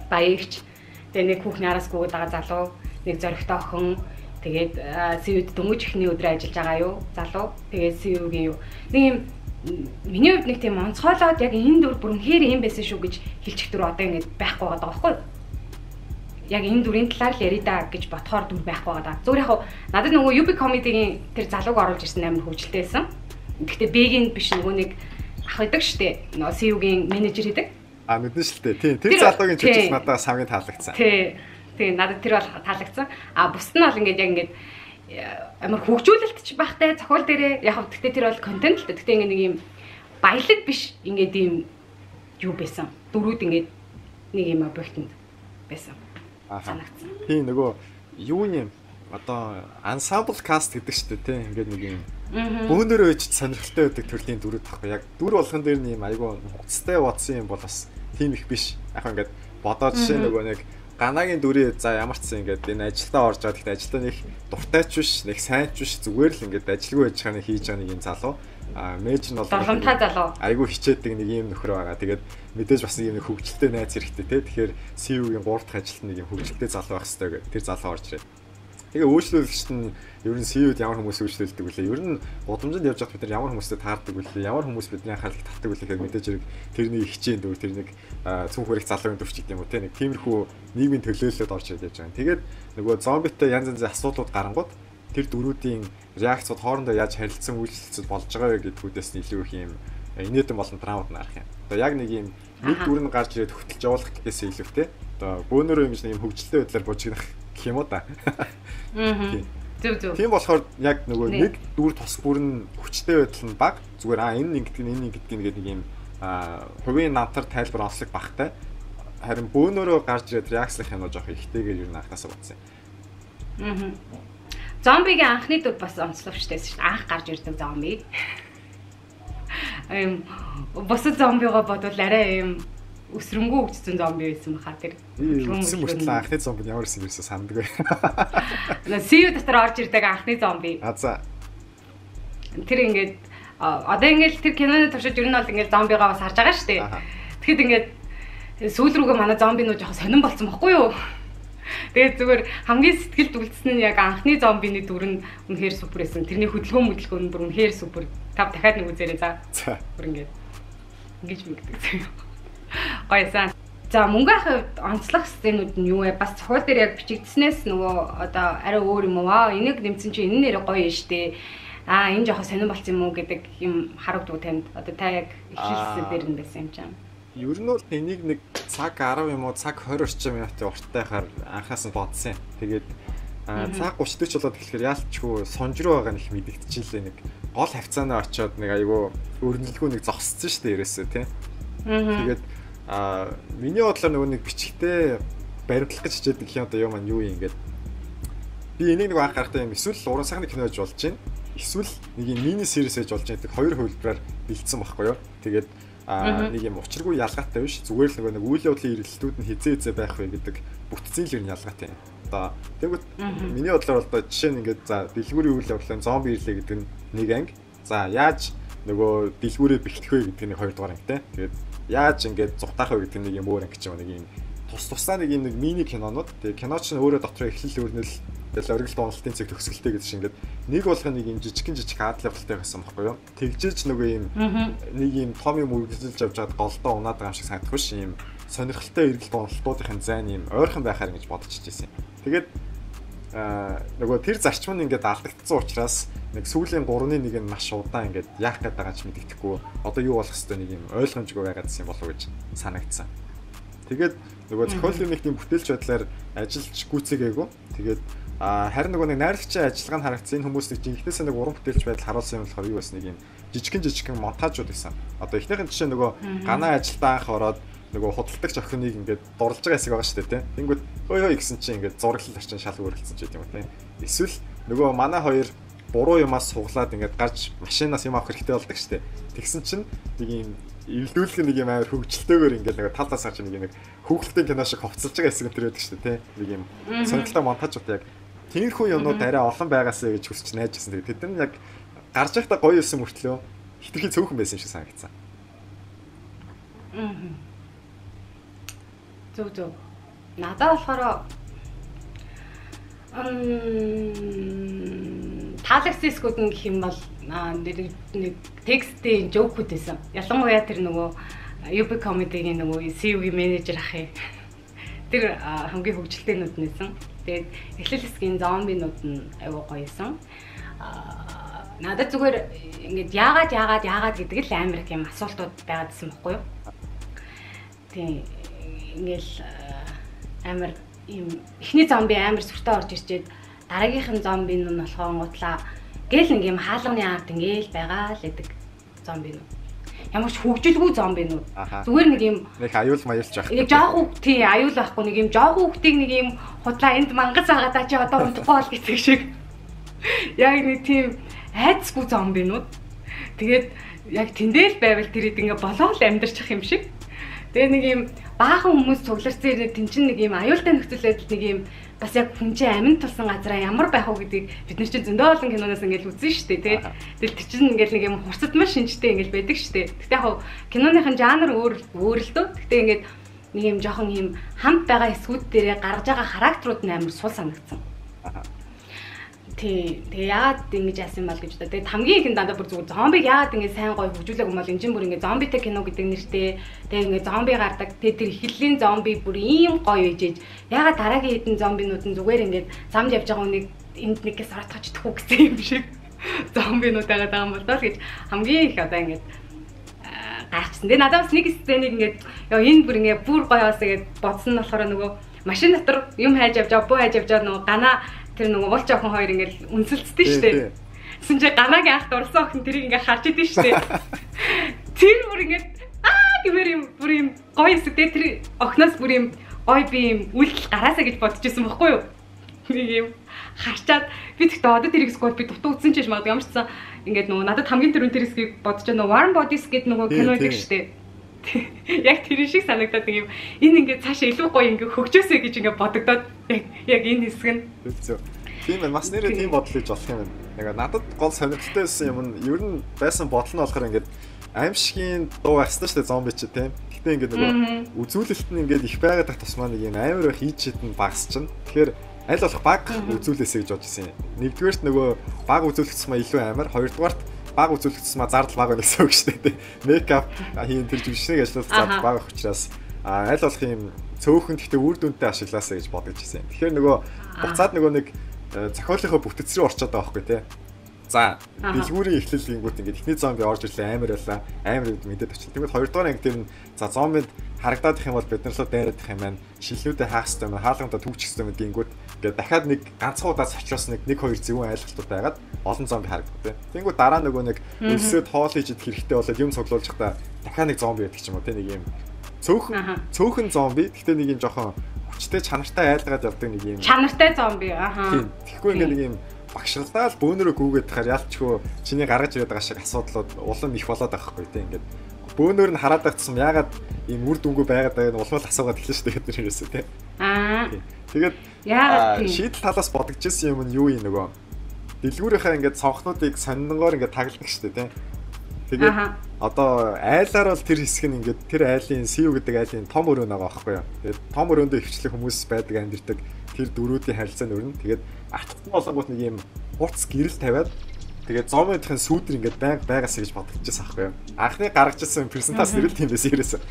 баягч тэгээ нэг хүүхний араас гүгээд байгаа залуу нэг зоригтой охин тэгээд СЮ-д дөнгөж эхний өдрөө ажиллаж байгаа юу залуу тэгээд СЮ-гийн юу нэг юм миний хувьд нэг тийм онцгойлоод яг энэ дүр бүр үнэхээр юм байсан шүү гэж хэлчих дүр одоо ингэж байхгүй байгаа байхгүй яг энэ дүрийн талаар л ярий да гэж бодохоор дүр байхгүй байгаа. Зүгээр яг надад нөгөө UB comedy-гийн тэр залууг оруулж ирсэн амар хөвгөлтэй байсан. Гэхдээ B-гийн биш нөгөө нэг ах байдаг штэ. Нөгөө СЮ-гийн менежер гэдэг. Мэднэ шүү дээ. Тийм. Тэр залуугийн чиглэл надад хамгийн таалагдсан. Тий. Тэгээ надад тэр бол таалагдсан. Бусд нь бол ингээд яг ингээд амар хөгжүүлэлт ч багтай зохиол дээрээ яг гэхдээ тэр бол контент л дээ. Гэхдээ ингээд нэг юм баялаг биш ингээд юм юу байсан. Дөрүүд ингээд нэг юм объектод байсан. Санагдсан. Тийм нөгөө юу юм одоо ensemble cast гэдэг шүү дээ тийм ингээд нэг юм бөөнөрөө ич сонирхолтой байдаг төрлийн дүрүүд байхгүй яг дүр болгон дээр нь юм айгүй нухацтай бодсон юм бол бас тийм их биш. Яг ингээд Бодоод жишээ нөгөө нэг Ганагийн дүрээ за ямар ч сан ингээд энэ ажилдаа орж байгаа. Гэхдээ ажилдаа нэг дуртай ч биш, нэг сайн ч биш, зүгээр л ингээд ажилгүй байж байгаа нэг хийж байгаа нэг юм залуу. Мэж нь бол дурламтай залуу. Айгүй хичээдэг нэг юм нөхөр байгаа. Тэгээд мэдээж бас нэг юм хөгжилтэй найз хэрэгтэй те. Тэгэхээр CU-гийн 3 дахь ажилт нэг юм хөгжилтэй залуу байх хэрэгтэй гэдэг тэр залуу орж ирээд. Тэгээ үйлчлүүлэгчт нь ер нь CU-д ямар хүмүүс үйлчлүүлдэг вүлээ? Ер нь гудамжинд явж байхад бид нар ямар хүмүүстэй таардаг вүлээ? Ямар хүмүүс бидний анхаарлыг татдаг вүлээ гэхээр мэдээж хэрэг тэрний хичээн дүр, тэр нэг цүнх хүрэх залуугийн дүр ч гэдэг юм уу те. Нэг тиймэрхүү нийгмийн төлөөллөд орж ирээд явж байгаа. Тэгээд нөгөө зомбитой янз янзын асуудлууд гарангууд тэр дүрүүдийн реакцууд хоорондоо яаж харилцсан үйлчлэлцэл болж байгаа вэ гэдгүүдээс нь илүү их юм инээдэн болон драмууд нь арах юм. Одоо яг нэг юм нэг дүр нь гарч ирээд хөтөлж явуулах гэхээс илүү те. Одоо бөөнөрөө ингэж нэг юм хөгжилтэй байдлаар бужигнах гэх юм уу да. Аа. Зөв зөв. Тийм болохоор яг нөгөө нэг дүр тус бүр нь хүчтэй байдал нь баг. Зүгээр энэ ингэдэг нь энэ ингэдэг нь гэдэг нэг юм хувийн намтар тайлбар онцлог багтай. Харин бөөнөрөө гарч ирээд реакцлах юм уу жоох ихтэйгээр ер нь анхнаасаа бодсон юм. Аа. Зомбигийн анхны дүр бас онцлогчтой байсан шүү дээ. Анх гарч ирдэг зомби. Эм бусад зомбигоо бодвол арай юм өсрөнгөө хөгжсөн зомби байсан баха тэр. Үсэн мөртлөө анхны зомби ямар байсан ерөөсөө санддаг. CU дотор орж ирдэг анхны зомби. А за. Тэр ингээд одоо ингээд тэр киноны туршид ер нь бол ингээд зомбигоо бас харж байгаа шүү дээ. Тэгэхэд ингээд сүүл рүүгээ манай зомбинууд жоохон сонирн болсон бохгүй юу? Тэгээд зүгээр хамгийн сэтгэлд үлдсэн нь яг анхны зомбины дүр нь үнэхээр супер байсан. Тэрний хөдөлгөөн мөдөлгөөн нь бүр үнэхээр супер. Та дахиад нэг үзээрэй за. Бүр ингээд ингэж мэгдэг заяа. Гоёсан. За мөнгө ахын хувьд онцлог сценүүд нь юу вэ? Бас зохиол дээр яг бичигдснээс нөгөө одоо арай өөр юм уу? Аа энийг нэмсэн чинь энэ нэрээ гоё юм штэ. Аа энэ жоохон сонирн болсон юм уу гэдэг юм харагдав танд. Одоо та яг эхлэлсэн дээр нь байсан юм чинь. Ер нь бол энийг нэг цаг 10 юм уу цаг 20 орчим минутын урттайхаар анхаас нь бодсон юм. Тэгээд цаг 30 40 болоод тэгэхээр яалчгүй сунж руу байгаа нь их мэдэгдчихлээ. Нэг гол хавцаанаа очиод нэг айгүй өрнөлгүй нэг зогссон шүү дээ ерөөсөө тий. Тэгээд миний бодлоор нөгөө нэг бичгтээ баримтлах гэж хичээдэг гэх юм одоо юм юу юм ингээд би энийг нэг анх гарахтаа юм эсвэл уран сайхны кино гэж болж байна. Эсвэл нэг юм мини series гэж болж байна гэдэг хоёр хувилбараар бэлдсэн байхгүй юу. Тэгээд нэг юм учиргүй ялгаатай биш. Зүгээр л нөгөө нэг үйл явдлын эргэлтүүд нь хизээ байх вэ гэдэг бүтцийн л ер нь ялгаатай юм. Одоо тэгвэл миний бодлоор одоо жишээ нь ингээд за дэлгүүрийн үйл явдлын зомби ирлээ гэдэг нь нэг анги. За яаж нөгөө дэлгүүрээ бэхлэх вэ гэдэг нь хоёр дугаар анги те. Тэгээд яаж ингээд зугатаах вэ гэдэг нэг юм өөр анги ч юм нэг юм тус тусаа нэг юм нэг мини кинонууд. Тэгээд кино ч өөрөө дотор эхлэл өрнөл тэгэл оргил дуналтын цэг төгсгөлтэй гэдэг шиг ингээд нэг болгоо нэг юм жижигхэн жижиг адал явдалтай байсан байхгүй юу? Тэгжээж нөгөө юм нэг юм том юм үргэлжилж явж байгаад голдоо унаад байгаа юм шиг санагдах биш юм сонирхолтой эргэл дуналтуудын зайн юм ойрхон байхаар ингэж бодож чижсэн юм. Тэгээд нөгөө тэр зарчим нь ингээд алдагдсан учраас нэг сүүлийн 3-ны 1 нь маш удаан ингээд яах гээд байгаа ч мэддэхгүй одоо юу болох хэвээр нэг юм ойлгомжгүй байгаадсэн болов уу гэж санагдсан. Тэгээд нөгөө зохиолын нэг тийм бүтээлч байдлаар ажиллаж гүйцээгээгүй. Тэгээд харин нөгөө нэг найрлагчийн ажиллагаа нь харагдсан. Энэ хүмүүс нэг жинхнээсээ нэг уран бүтээлч байдал харуулсан юм болохоор юу байсан нэг юм жижигхэн монтажууд байсан. Одоо эхнийхэн жишээ нөгөө ганаа ажилдаа анх ороод нөгөө худалдагч охиныг ингээд дурлж байгаа хэсэг байгаа шүү дээ тий. Тэнгүүд хөөе хөөе гэсэн чинь ингээд зураглал орчин шал өөрчлөсөн ч гэдэг юм уу тий. Эсвэл нөгөө манай хоёр буруу юмас суглаад ингээд гарч машинаас юм авах хэрэгтэй болдог шүү дээ. Тэгсэн чинь нэг юм эвлүүлэх нэг юм амар хөгжилтэйгээр ингээд нэг тал талаас гарч нэг хүүхэлдэйн кино шиг хувцалж байгаа хэсэг энэ төр байдаг шүү дээ тий. Нэг юм сонирхолтой монтажууд яг тиймэрхүү юмнууд арай олон байгаасаа гэж хүсч найжсэн. Тэгээд тэд нар яг гарч байхдаа гоё юмсан мөртлөө хитрхи цөөхөн байсан юм шиг санагдсан. Зөв зөв. Надад болохоор таалагдсан хэсгүүд нь гэх юм бол нэг текстийн жоокүүд байсан. Ялангуяа тэр нөгөө UB comedy-гийн нөгөө CU-гийн менежер ах юм. Тэр хамгийн хөгжилтэйнүүд нь байсан. Тэгээд эхлэл хэсгийн зомбинууд нь аюу гоё байсан. Надад зүгээр ингээд яагаад гэдэг л амар их юм асуултууд байгаадсэн бохгүй юу? Тийм ингээл амар юм эхний зомби амар сүртэй орж ирчээд дараагийнх нь зомби нь болохонгуутлаа гэл нэг юм хаалганы ард ингээл байгаа л гэдэг зомбинууд. Ямар ч хөгжилгүй зомбинууд. Зүгээр нэг юм нэг аюул маюулч байх. Нэг жоох үг тий аюул байхгүй нэг юм жоох хүүхдийг нэг юм худлаа энд мангас байгаа даа чи одоо унтахгүй бол гэдэг шиг. Яг нэг тийм айцгүй зомбинууд. Тэгээд яг тэндэл байвал тэр хэд ингээ болоо л амьдарчих юм шиг. Тэгээ нэг юм баахан хүмүүс цугларсан юм тэн чинь нэг юм аюултай нөхцөл байдал нэг юм бас яг хүн чинь амин тулсан газараа ямар байх уу гэдгийг бид нар чинь зөндөө олон киноноос ингээл үзсэн шүү дээ тий. Тэгэл тэр чинь ингээл нэг юм хурцдмал шинжтэй ингээл байдаг шүү дээ. Гэтэ яг киноныхын жанр өөр өөр л дөө. Гэтэ ингээд нэг юм жоохон юм хамт байгаа хэсгүүд дээрээ гаргаж байгаа характерууд нь амар сул санагдсан. Тий. Тэгээ яагаад ингэж яасан юм бол гэж бодоо. Тэгээ хамгийн ихэнд дандаа бүр зүгээр зомбиг яагаад ингэ сайн гоё хөгжүүлээгүй юм бол энэ чинь бүр ингэ зомбитэй кино гэдэг нэртэй. Тэгээ ингэ зомби гардаг. Тэгээ тэр эхлэлийн зомби бүр ийм гоё ижиж. Яагаад дараагийн хэдэн зомбинууд нь зүгээр ингэ замд явж байгаа хүнийг энд нэгээс оротгож идэхгүй гэсэн юм шиг зомбинууд байгаа даа юм бол доо л гэж хамгийн их одоо ингэ гайхчихсан. Тэгээ надад бас нэг сценийг ингэ ёо энэ бүр ингэ бүр гоё басаа гэж бодсон нь болохоор нөгөө машин дотор юм хайж явж байгаа, буу хайж явж байгаа нөгөө ганаа тэр нөгөө волч охин хоёр ингээл үнсэлцдэг шүү дээ. Тэсэн чинь ганагийн анх дурсан охин тэрийг ингээ харж идэв шүү дээ. Тэр бүр ингээд аа гэмээр юм бүр юм гоё хэсэг дээ. Тэр охиноос бүр юм гоё би юм үйлдэл гараасаа гэж бодож исэн бохгүй юу? Нэг юм харчаад би тэгтээ одоо тэр хэсэг бол би дутуу үзсэн ч юм магадгүй ямар ч гэсэн ингээд нөгөө надад хамгийн түрүүн тэр хэсгийг бодож нөгөө Warm Bodies гэдэг нөгөө кино байдаг шүү дээ. Яг тэр шиг санагдаад нэг юм энэ ингээд цаашаа илүү гоё ингээд хөгжөөсэй гэж ингээд бодогдоод яг энэ хэсэг нь. Тийм ээ, бас нэрээ тийм бодол хийж болох юм байна. Яг надад гол сонирхолтой байсан юм нь ер нь байсан бодол нь болохоор ингээд аимшигын дуу байх хэрэгтэй шүү дээ зомби чи тийм. Гэтэ ингээд нөгөө үзүүлэлт нь ингээд их байгаад байх тусмаа нэг юм амар их хийж хитэн багасчихна. Тэгэхээр аль болох баг үзүүлээсэй гэж бодож ирсэн. Нэгдүгээрт нөгөө баг үзүүлэх тусмаа илүү амар, хоёрдугаарт баг үзүүлэх тусмаа зардал баг байна гэсэн үг шүү дээ. Мейкап хийн тэр жүжигчнийг ажиллуулах зардал баг учраас аль болох юм цөөхөн гэхдээ үр дүнтэй ашиглаасаа гэж бодож ирсэн. Тэгэхээр нөгөө буцаад нөгөө нэг зохиолынхоо бүтэц рүү орчоод байгаа байхгүй тий. За дэлгүүрийн эхлэл гингүүт ингээд эхний зомби орж ирлээ амар байлаа. Амар мэдээд очив. Тэгвэл хоёрдугаар анги тэр нь за зомбинд харагдаад их юм бол бид нар лөө дайраад их юм байна. Шилнүүдээ хаах хэрэгтэй юм, хаалгандаа түүчих хэрэгтэй юм гингүүт ингээд дахиад нэг ганцхан удаа сочроос нэг 1 2 зөвүүн айлгалтууд байгаад олон зомби харагдав тий. Тэнгүүд дараа нөгөө нэг өлсөөд хоол хийж идэх хэрэгтэй болоод юм цуглуулж байхдаа дахиад нэг зомби байдаг ч юм уу тий. Нэг юм цөөхөн зомби гэхдээ нэг юм жоохон хүчтэй чанартай айлгаад явдаг нэг юм чанартай зомби аха. Тийм. Тэгэхгүй ингээд нэг юм багшралдаа л бөөнөрөө гүгээд тахаар ялчгүй чиний гаргаж ирээд байгаа шиг асуудлууд улам их болоод байгаа хгүй тийм ингээд бөөнөр нь хараад байх тусам яагаад ийм үр дүнгүй байгаад байгааг нь улам л асуугаад эхэлнэ шүү дээ бид нар ерөөсөө тийм. Аа. Тэгээд яагаад тийм шийдэл талаас бодогдчихсэн юм нь юу юм нөгөө дэлгүүрийнхаа ингээд цонхнуудыг сонингоор ингээд тагладаг шүү дээ тийм. Тэгээд одоо айлаар бол тэр хэсэг нь ингээд тэр айлын Сив гэдэг айлын том өрөө байгаа байхгүй юу. Тэгээд том өрөөндөө хвчлэх хүмүүс байдаг амьдэрдэг тэр дөрүүдийн харилцааны өрнө. Тэгээд артхан болонгууд нэг юм хурц гэрэл тавиад тэгээд зомбийнхын сүүдэр ингээд байнга байгаасаа гэж бодогдчихсан аахгүй юу. Анхны гаргаж ирсэн презентац нэрэл тийм байсан ерөөсөө.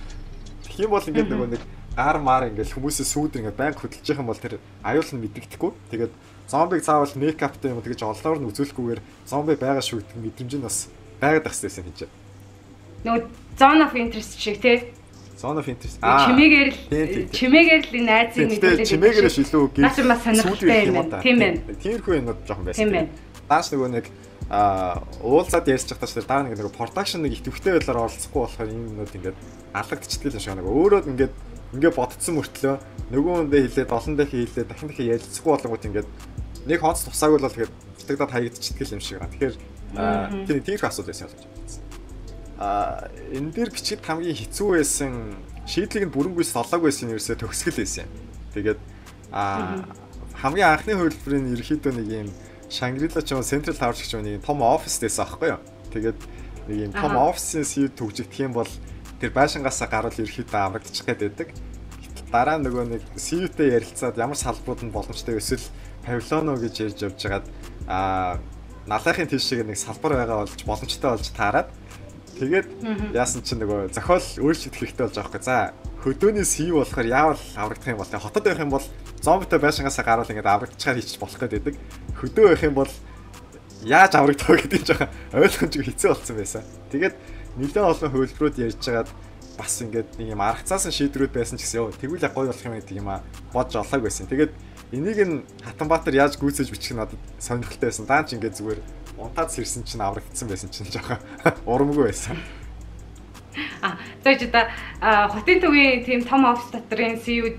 Тэгэх юм бол ингээд нөгөө нэг гар мар ингээд хүмүүсийн сүүдэр ингээд байнга хөдөлж явах юм бол тэр аюул нь мэдэгдэхгүй. Тэгээд зомбиг заавал мейкаптай юм тэгэж олноор нь үзүүлэхгүйгээр зомби байгаа шүү гэдэг мэдрэмж нь бас байгаад байх хэрэгтэй байсан юм. Нөгөө zone of interest шиг тий. Zone of interest. Чимээгээр л энэ найзыг мэдүүлээд чимээгээрээ илүү гэр бас сонирхолтой юм байна. Тийм байна. Тиймэрхүү юмнууд жоохон байсан. Дааш нөгөө нэг уулзаад ярьж байхдаа ч тэр дараа нэг production нэг идэвхтэй байдлаар оролцохгүй болохоор ийм юмнууд ингээд алагдчихдаг юм шиг нэг өөрөө ингээд ингээ бодцсон мөртлөө нөгөө хүндээ хэлээд олон дахин хэлээд дахин дахин ярилцахгүй болонгууд ингээд нэг хооц тусаагүй бол тэгээд дутагдаад хаягдчихдаг юм шиг байна. Тэгэхээр тэр тиймэрхүү асуудал байсан болж байна. Энэ дээр бичихэд хамгийн хэцүү байсан шийдлийг нь бүрэнгүй солоогүй байсан нь ерөөсөө төгсгөл байсан юм. Тэгээд хамгийн анхны хувилбарын нь ерөөхдөө нэг юм Shangri-La ч юм уу Central Tower ч юм уу нэг том офис дэсэн аахгүй юу. Тэгээд нэг юм том офисын сэв төгжигдэх юм бол тэр байшингаасаа гарвал ерөөхдөө аврагдчих гээд байдаг. Дараа нөгөө нэг CEO-тэй ярилцаад ямар салбарууд нь боломжтой эсвэл павильоно гэж ярьж явж хагаад налайхын тийшээ нэг салбар байгаа болж боломжтой болж таарад тэгээд яасан чинь нөгөө зохиол өөрчлөгдөх хэрэгтэй болж байгаа байхгүй. За хөдөөний CEO болохоор яавал аврагдах юм бол хотод байх юм бол зомбитой байшингаасаа гарвал ингээд аврагдчихаар хийчих болох гээд байдаг. Хөдөө байх юм бол яаж аврагдах вэ гэдэг нь жоохон ойлгомжгүй хэцүү болсон байсан. Тэгээд нэлээд олон хувилбарууд ярьж хагаад бас ингээд нэг юм аргацаасан шийдвэрүүд байсан ч гэсэн ёо тэгвэл яг гоё болох юм гэдэг юм бодж олоог байсан. Тэгээд энийг нь Хатанбаатар яаж гүйцэж бичих нь надад сонирхолтой байсан. Даан ч ингээд зүгээр унтаад сэрсэн чинь аврагдсан байсан чинь жоохон урамгүй байсан. За чи та хотын төвийн тийм том офис дотрын CEO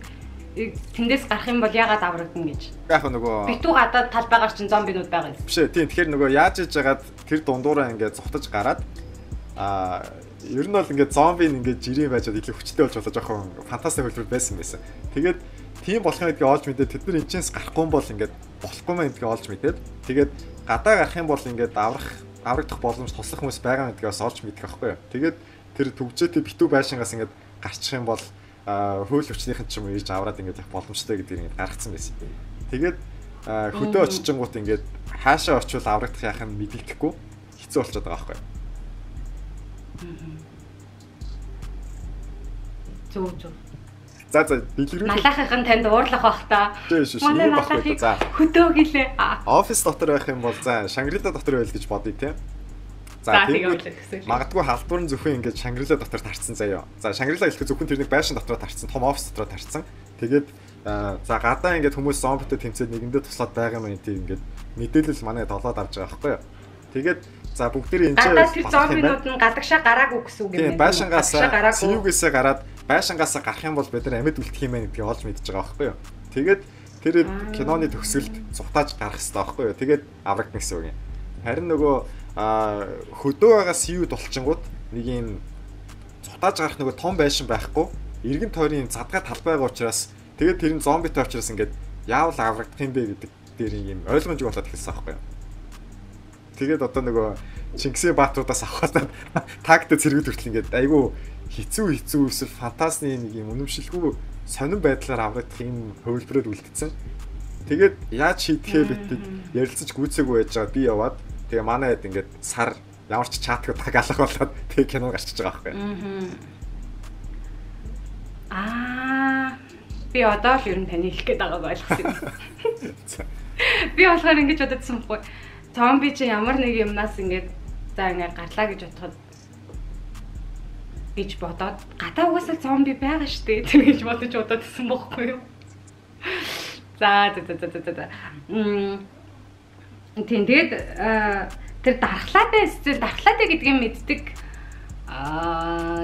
тэндээс гарах юм бол яагаад аврагдана гэж. Яг нөгөө битүү гадаад талбайгаар чинь зомбинууд байгаа юм. Биш ээ. Тийм тэгэхээр нөгөө яаж иж жагаад тэр дундуураа ингээд зугтаж гараад Ер нь бол ингээд зомби ингээд жирийн байж илүү хүчтэй болж болоо жоохон фантастик хөлбөр байсан байсан. Тэгээд тийм болох юм гэдгийг олж мэдээд тэд нар энэчнээс гарахгүй бол ингээд болохгүй мэн гэдгийг олж мэдээд тэгээд гадаа гарах юм бол ингээд аврагдах боломж туслах хүмүүс байгаа гэдгийг бас олж мэдэх байхгүй юу. Тэгээд тэр түгжээтэй битүү байшингаас ингээд гарчих юм бол хууль хүчнийхэн ч юм уу ирж авраад ингээд явах боломжтой гэдгийг ингээд гаргацсан байсан. Тэгээд хөдөө очичингууд ингээд хаашаа очивол аврагдах яах нь мэдэгдэхгүй хэцүү болчиход байгаа байхгүй юу. Зөв зөв. За за дэлгэрүүлэх. Малаахынх нь танд уурлах бах та. Манай малаахыг хөдөө гэлээ. Офис дотор байх юм бол за Шангрила дотор байл гэж бодъё те. За тэгвэл магадгүй халдвар нь зөвхөн ингээд Шангрила дотор тарцсан заяа. За Шангрила гэхэд зөвхөн тэр нэг байшин дотор тарцсан, том офис дотор тарцсан. Тэгээд за гадаа ингээд хүмүүс зомбитой тэмцээд нэгэндээ туслаад байгаа юм тийм ингээд мэдээлэл манай долоод авч байгаа байхгүй юу. Тэгээд за бүгдээрээ энэ тэр зомбинууд нь гадагшаа гараагүй гэсэн үг юм байна. Байшингаас CU-гээсээ гараад байшингаас гарах юм бол бид нар амьд үлдэх юм байна гэдгийг олж мэдж байгаа байхгүй юу. Тэгээд тэр киноны төгсгөлд цухтааж гарах хэрэгтэй байхгүй юу. Тэгээд аврагдана гэсэн үг юм. Харин нөгөө хөдөө байгаа CU дулчингууд нэг юм цухтааж гарах нөгөө том байшин байхгүй эргэн тойрын задгай талбай байгаа учраас тэгээд тэр нь зомбитой учраас ингээд яавал аврагдах юм бэ гэдэг дээр юм ойлгомжгүй болоод эхэлсэн байхгүй юу. Тэгээд одоо нөгөө Чингисийн баатруудаас авахад тагтай цэргүүд хүртэл ингээд айгүй хэцүү эсвэл фантазны нэг юм үнэмшилгүй сонин байдлаар аврагдах юм хувилбараар үлдсэн. Тэгээд яаж шийдэхээ битэд ярилцаж гүйцээгүй байж байгаа би яваад тэгээ манай хэд ингээд сар ямар ч чатгүй тагаалах болоод тэгээ кино гарчиж байгаа байхгүй. Аа би одоо л ер нь таны хэлэх гээд байгааг ойлгосон юм. Би болохоор ингэж бододсон байхгүй. Зомби чи ямар нэг юмнаас ингээд за ингээд гарлаа гэж бодоход гэж бодоод гадаа угаасаа зомби байгаа штэ тэр гэж бодож удаад исэн бохгүй юу. За за за за за. Тийм тэгээд тэр дархлаатай сцен дархлаатай гэдгийг мэддэг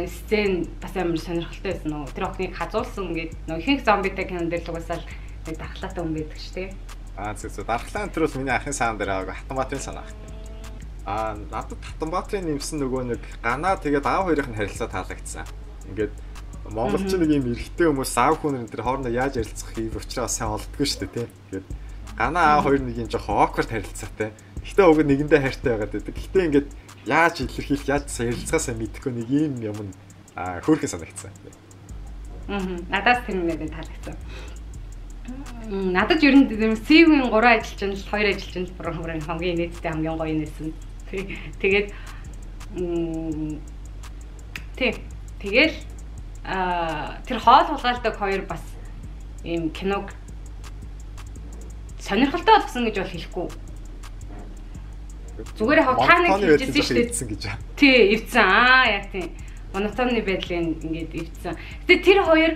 сцен бас амар сонирхолтой байсан нөө. Тэр охиныг хазуулсан гээд нөө ихэнх зомбитай кинон дээр л угаасаа нэг дархлаатай хүн байдаг штэ. Аа зөв зөв. Дархлаан тэр бол миний анхын саан дээр аагүй Хатанбаатарын санаа ах. Аа надад Хатанбаатарын нэмсэн нөгөө нэг ганаа тэгээд аав хоёрын харилцаа таалагдсан. Ингээд монголч нэг юм эрэгтэй хүмүүс аав хүн энэ тэр хоорондоо яаж ярилцах хийв учраас сайн олддоггүй шүү дээ тий. Тэгээд ганаа аав хоёр нэг юм жоохон awkward харилцаатай. Гэхдээ уг нэгэндээ хайртай байгаад байдаг. Гэхдээ ингээд яаж илэрхийлэх яаж ярилцгаа сайн мэдэхгүй нэг юм юм хөөрхөн санагдсан. Аа надаас тэр нэг таалагдсан. Надад ер нь CV-ийн 3 ажилчин л 2 ажилчин л бүр хамгийн нийтдээ хамгийн гоё нээсэн. Тэгээд тий. Тэгэл тэр хоол хулгайлдаг хоёр бас ийм киног сонирхолтой болгосон гэж бол хэлэхгүй. Зүгээр яг та нэг хэлжсэн шүү дээ. Тий, эвдсэн. Аа яг тийм. Монотонны байдлыг ингээд эвдсэн. Гэтэ тэр хоёр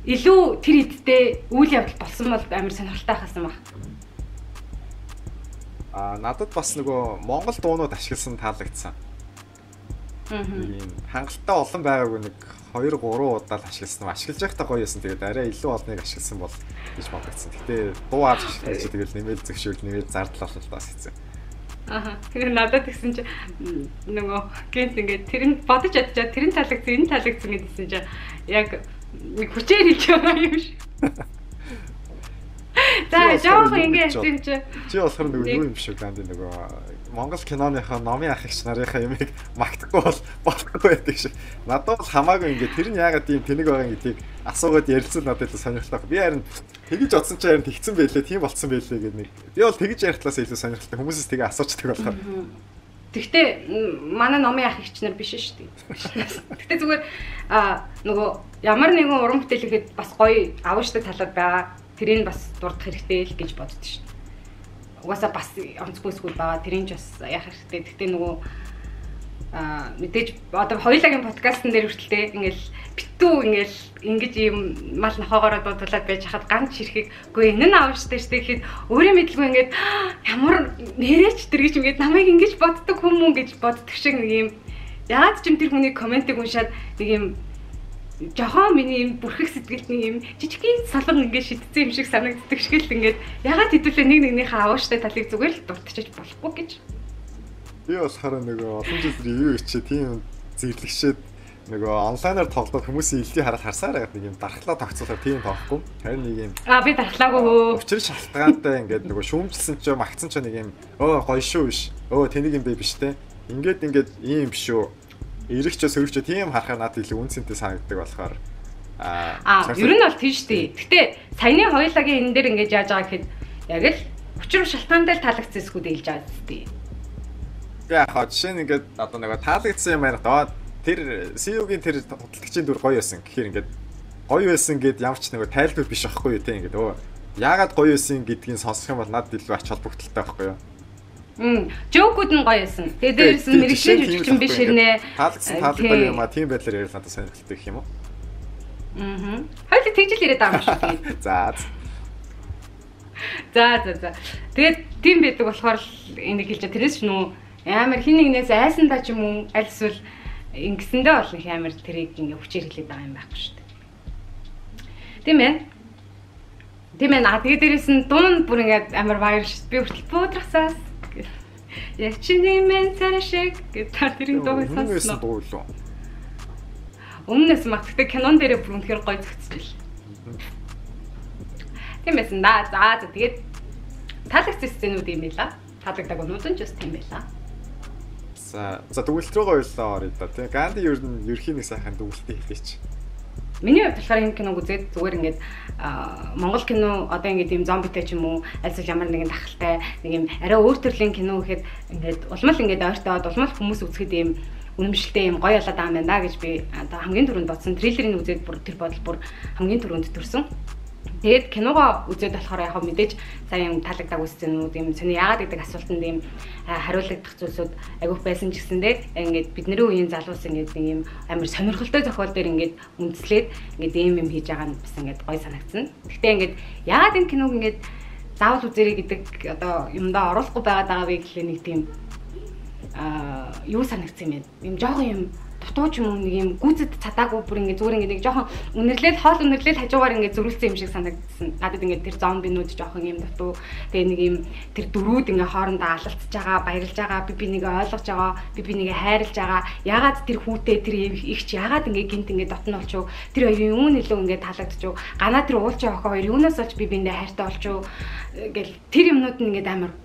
илүү тэр идтэй үйл явдал болсон бол амар сонирхолтой хасан баг. Аа надад бас нөгөө Монгол дуунууд ашигласан таалагдсан. Ийм хангалттай олон байгаагүй нэг 2 3 удаа л ашигласан. Ашиглаж байхдаа гоё байсан. Тэгээд арай илүү олныг ашигласан бол гэж бодогдсон. Гэтэ дуу авч ашиглаж чи тэгэл нэмэл зөвшөөрөл нэмэл зардал болол бас хэцүү. Аха. Тэр надад тэгсэн чи нөгөө гинт ингээд тэр нь бодож чадчаа тэр нь таалагдсан, энэ таалагдсан гэдсэн чи яг нэг хүчээр хэлж байгаа юм шиг. За жоохон ингэ ярьсан чи. Чи болохоор нөгөө юу юм шиг ганди нөгөө Монгол киноныхоо номын ах эгч нарынхаа юмыг магтахгүй бол болохгүй байдаг шиг. Надад бол хамаагүй ингэ тэр нь яагаад ийм тэнэг байгаа гэдгийг асуугаад ярилцсан надад илүү сонирхолтой. Би харин тэгэж бодсон чи харин тэгсэн байлээ, тийм болцсон байлээ гэдэг нэг. Би бол тэгэж ярих талаас илүү сонирхолтой. Хүмүүсээс тэгээ асуучдаг болохоор. Тэгтээ манай номын ах эгч нар биш шүү дээ. Тэгтээ зүгээр нөгөө ямар нэгэн уран бүтээл ихэд бас гоё авууштай талууд байгаа. Тэрийг бас дурдах хэрэгтэй л гэж боддоо шүү дээ. Угаасаа бас онцгой эсвэл байгаа. Тэрийг ч бас яах хэрэгтэй. Тэгтээ нөгөө мэдээж одоо хоёулагийн подкастн дээр хүртэл ингээл битүү ингээл ингэж ийм мал нохоогоороо дуудуулаад байж хахад ганц ширхэг үгүй энэ нь авштай штэ гэхэд өөрийн мэдлгүй ингээд ямар нэрээч тэр гэж ингээд намайг ингэж боддог хүмүүн гэж боддог шиг нэг юм яагаад ч юм тэр хүний комментиг уншаад нэг юм жохон миний юм бүрхэх сэтгэлд нэг юм жижигхэн солон ингээд шидсэн юм шиг санагддаг шиг л ингээд яагаад хэдүүлээ нэг нэгнийхээ авууштай талыг зүгээр л дуртчихаж болохгүй гэж. Би болохоор нөгөө олон жил review хийчихээ тийм зэрлэгшээд нөгөө онлайнаар тоглоод хүмүүсийн илтийг хараад харсаар байгаад нэг юм дархлаа тогтцоолоор тийм тоохгүй. Харин нэг юм би дархлаагүй хөө. Учир шалтгаантай ингээд нөгөө шүүмжилсэн ч магтсан ч нэг юм өө гоё шүү биш. Өө тэнийг юм бэ биш те. Ингээд ингээд ийм биш шүү. Эрэгч сөрөгч тийм харахаар надад илүү үнцэнтэй санагддаг болохоор ер нь бол тийм шүү дээ. Гэтэ саяны хоёулагийн энэ дээр ингээд яаж байгаа гэхэд яг л учир шалтгаантай л таалагдсан эсгүүд хэлж байгаа зү. Яг хаа жишээ нь ингээд одоо нөгөө таалагдсан юм яриад тэр CU-гийн тэр худалдагчийн дүр гоё байсан гэхээр ингээд гоё байсан гэд ямар ч нөгөө тайлбар биш байхгүй юу те ингээд өө яагаад гоё байсан гэдгийг сонсох юм бол надад илүү ач холбогдолтой байхгүй юу. Жокуд нь гоё байсан. Тэгээ дээрээс нь мэрэгжлийн жүжигчин биш хэрнээ. Таалагдсан таалагддаг юм а тийм байдлаар ярил надад сонирхолтой гэх юм уу. Хоёул тэгжил яриад байгаа юм шүү тэгээд. За. За. Тэгээд тийм байдаг болохоор л энийг хэлж байгаа. Тэрээс ч нүү амар хин нэгнээс айсандаа ч юм уу аль эсвэл ингэсэндээ бол их амар тэрийг ингээ хүчээр хэлээд байгаа юм байхгүй шүү дээ. Тийм ээ. Тийм ээ. Тэгээ дээрээс нь дуун бүр ингээд амар баяр шүү. Би хүртэл буудрахсаас яг чиний мэн царай шиг гэж та тэрийн дууг сонссон уу? Өмнөөс мах. Гэхдээ кинон дээрээ бүр үнэхээр гоё зөгцөж л. Тийм байсан да. За тэгээд таалагдсан сценүүд юм байла. Таалагдаагүй нууд нь ч бас тийм байла. За дүгэлт рүү гоёлоо орё да. Тэгээ Ганди ер нь ерхий нэг сайхан дүгэлтийг хэлээч. Миний хувьд болохоор энэ киног үзээд зүгээр ингээд Монгол кино одоо ингээд ийм зомбитэй ч юм уу аль зүйл ямар нэгэн дахалтай нэг юм арай өөр төрлийн кино гэхэд ингээд улмал ингээд ойртоод улмал хүмүүс үзэхэд ийм үнэмшилтэй юм гоё болоод байгаа юм байна да гэж би одоо хамгийн түрүүнд бодсон. Трейлерыг үзээд бүр тэр бодол бүр хамгийн түрүүнд төрсөн. Тэгээд киногоо үзээд болохоор яг мэдээж сая юм таалагдаагүй сценүүд юм сони яагаад гэдэг асуултанд юм хариулагдах зүйлсүүд агиух байсан ч гэсэндээ ингээд бидний үеийн залуус ингээд нэг юм амар сонирхолтой зохиол дээр ингээд үндэслээд ингээд ийм юм хийж байгаа нь бас ингээд гоё санагдсан. Гэхдээ ингээд яагаад энэ киног ингээд заавал үзээрэй гэдэг одоо юмдаа оруулахгүй байгаад байгаа вэ гэхлээр нэг тийм юу санагдсан юм бэ? Юм жоохон юм дутуу ч юм уу нэг юм гүйцэд чадаагүй бүр ингээ зүгээр ингээ нэг жоохон үнэрлэл хоол үнэрлэл хажуугаар ингээ зөрүүлсэн юм шиг санагдсан. Надад ингээ тэр зомбинууд жоохон юм дутуу. Тэгээ нэг юм тэр дөрүүд ингээ хоорондоо алалцж байгаа, баярлж байгаа, би бинийг ойлгож байгаа, би бинийг хайрлаж байгаа. Ягаад тэр хүүтэй тэр ихч ягаад ингээ гинт ингээ дотн болчихв? Тэр хоёрын юун илүү ингээ таалагдчихв? Ганаа тэр уулчин охин хоёр юунаас олж би биэндээ хайртай болчихв? Гэл тэр юмнууд нь ингээ амар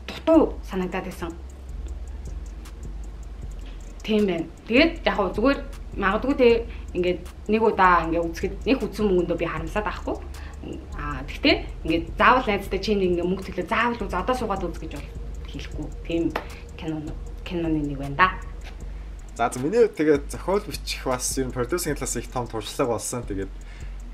дутуу санагдаад байсан. Тийм байна. Тэгээд яг хөө зүгээр магадгүй те ингээд нэг удаа ингээд үзэхэд нэг үзсэн мөнгөндөө би харамсаад байхгүй. Тэгтээ ингээд заавал найзтай чи нэг ингээд мөнгө төлөө заавал үз одоо суугаад үз гэж бол хэлэхгүй. Тийм киноны нэг байна да. За миний хувьд тэгээд зохиол бичих бас ер нь продюсинг талаас их том туршлага болсон. Тэгээд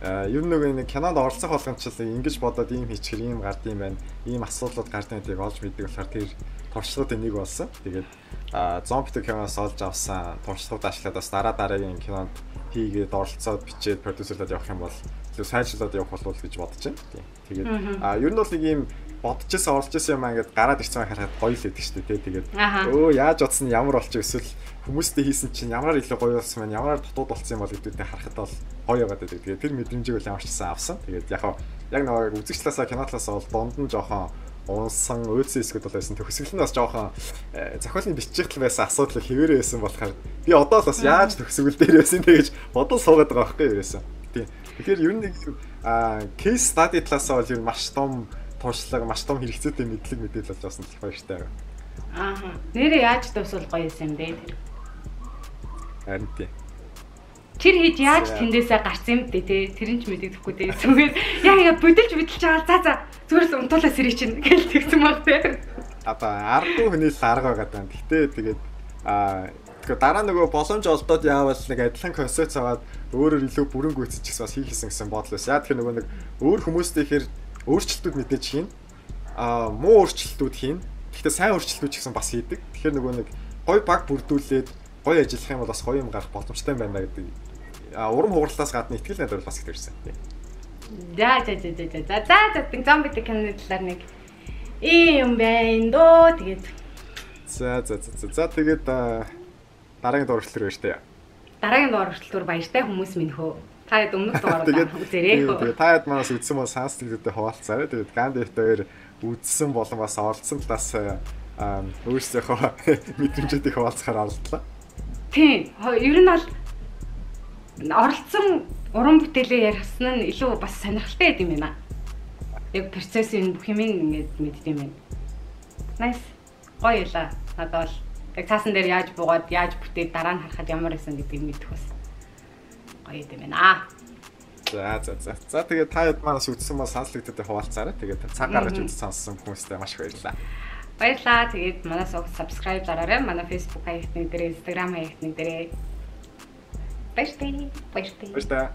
ер нь нөгөө нэг кинонд оролцох болгончлал ингэж бодоод ийм хийчихэр ийм гард юм байна. Ийм асуудлууд гард юм гэдгийг олж мэддэг болохоор тэр туршлагуудын нэг болсон. Тэгээд зомби киноос олж авсан туршлагууд ашиглаад бас дараа дараагийн кинонд хийгээд оролцоод бичээд продюсерлаад явах юм бол илүү сайжруулад явах болов гэж бодож байна. Тэгээд ер нь бол нэг ийм бодож исэн оролж исэн юм ингээд гараад ирсэн харахад гоё л байдаг шүү дээ. Тэгээд өө яаж бодсон ямар болчих эсвэл хүмүүстэй хийсэн чинь ямараар илүү гоё болсон байна, ямараар дутууд болсон юм бол гэдүүдийг харахад бол гоё яваад байдаг. Тэгээд тэр мэдрэмжийг бол ямар ч гэсэн авсан. Тэгээд яг яг нөгөө үзэгч талаасаа кино талаасаа бол дунд нь жоохон унсан уйлсан хэсгүүд бол байсан. Төгсгөл нь бас жоохон зохиолын бичих тал байсан асуудал хэвээрээ байсан болохоор би одоо л бас яаж төгсгөл дээр байсан тэ гэж бодол суугаад байгаа байхгүй юу ерөөсөн. Тийм. Тэгэхээр ер нь нэг case study талаасаа бол ер нь маш том туршлага, маш том хэрэгцээтэй мэдлэг мэдээлэл болж байсан их баяртай. Аа. Нэрээ яаж дуусвал гоё юм бэ тэр? Харин тийм. Тэр хэд яаж тэндээсээ гарсан юм бэ те? Тэр нь ч мэдэгдэхгүй те. Зүгээр яа яа бүдэлж бүдэлж байгаа. За зүгээр л унтуулаа сэрий чинь гэж тэгсэн баг те. Одоо аргагүй хүний л арга байгаа даа. Гэтэ тэгээд тэгэхээр дараа нөгөө боломж олдоод яавал нэг адилхан концепц аваад өөрөөр илүү бүрэн гүйцэж гэсэн бас хийх гэсэн гэсэн бодол байсан. Яа тэгэхээр нөгөө нэг өөр хүмүүстэй ихээр өөрчлөлтүүд мэдээж хийн. Муу өөрчлөлтүүд хийн. Гэхдээ сайн өөрчлөлтүүд ч гэсэн бас хийдэг. Тэгэхээр нөгөө нэг гой баг бүрдүүлээд гоё ажиллах юм бол бас гоё юм гарах боломжтой юм байна гэдэг. Урам хугаралтаас гадна итгэл найдвар бас их төрсэн. За за за за за за за зомби киноны талаар нэг ийм юм байна дөө тэгээд. За за за за тэгээд дараагийн дугаар хүртэл баяртай. Дараагийн дугаар хүртэл баяртай хүмүүс минь хөө. Та хэд өмнөх дугаараа үзээрэй. Тэгээд та хэд манаас үзсэн бол санс сэтгэлдээ хуваалцаарай. Тэгээд Ганди хоёр үзсэн болон бас оролцсон талаас өөрсдийнхөө мэдрэмжүүдийг хуваалцахаар оролдлоо. Тийм. Ер нь бол оролцсон уран бүтээлээ ярьсан нь илүү бас сонирхолтой байд юм байна. Яг процессын бүх юм ингээд мэддэг юм байна. Nice. Гоё юла. Надад бол яг цаасан дээр яаж буугаад, яаж бүтээд дараа нь харахад ямар байсан гэдгийг мэдэх бас гоё юм байна. За за за. За тэгээд та хэд манаас үзсэн бол санал нэгтээ хуваалцаарай. Тэгээд цаг гаргаж үзсэн сонссон хүмүүстээ маш их баярлалаа. Баярлалаа. Тэгээд манаас subscribe дараарай. Манай Facebook хаягтны дээр, Instagram хаягтны дээр. Баяртай. Баяртай. Баяртай.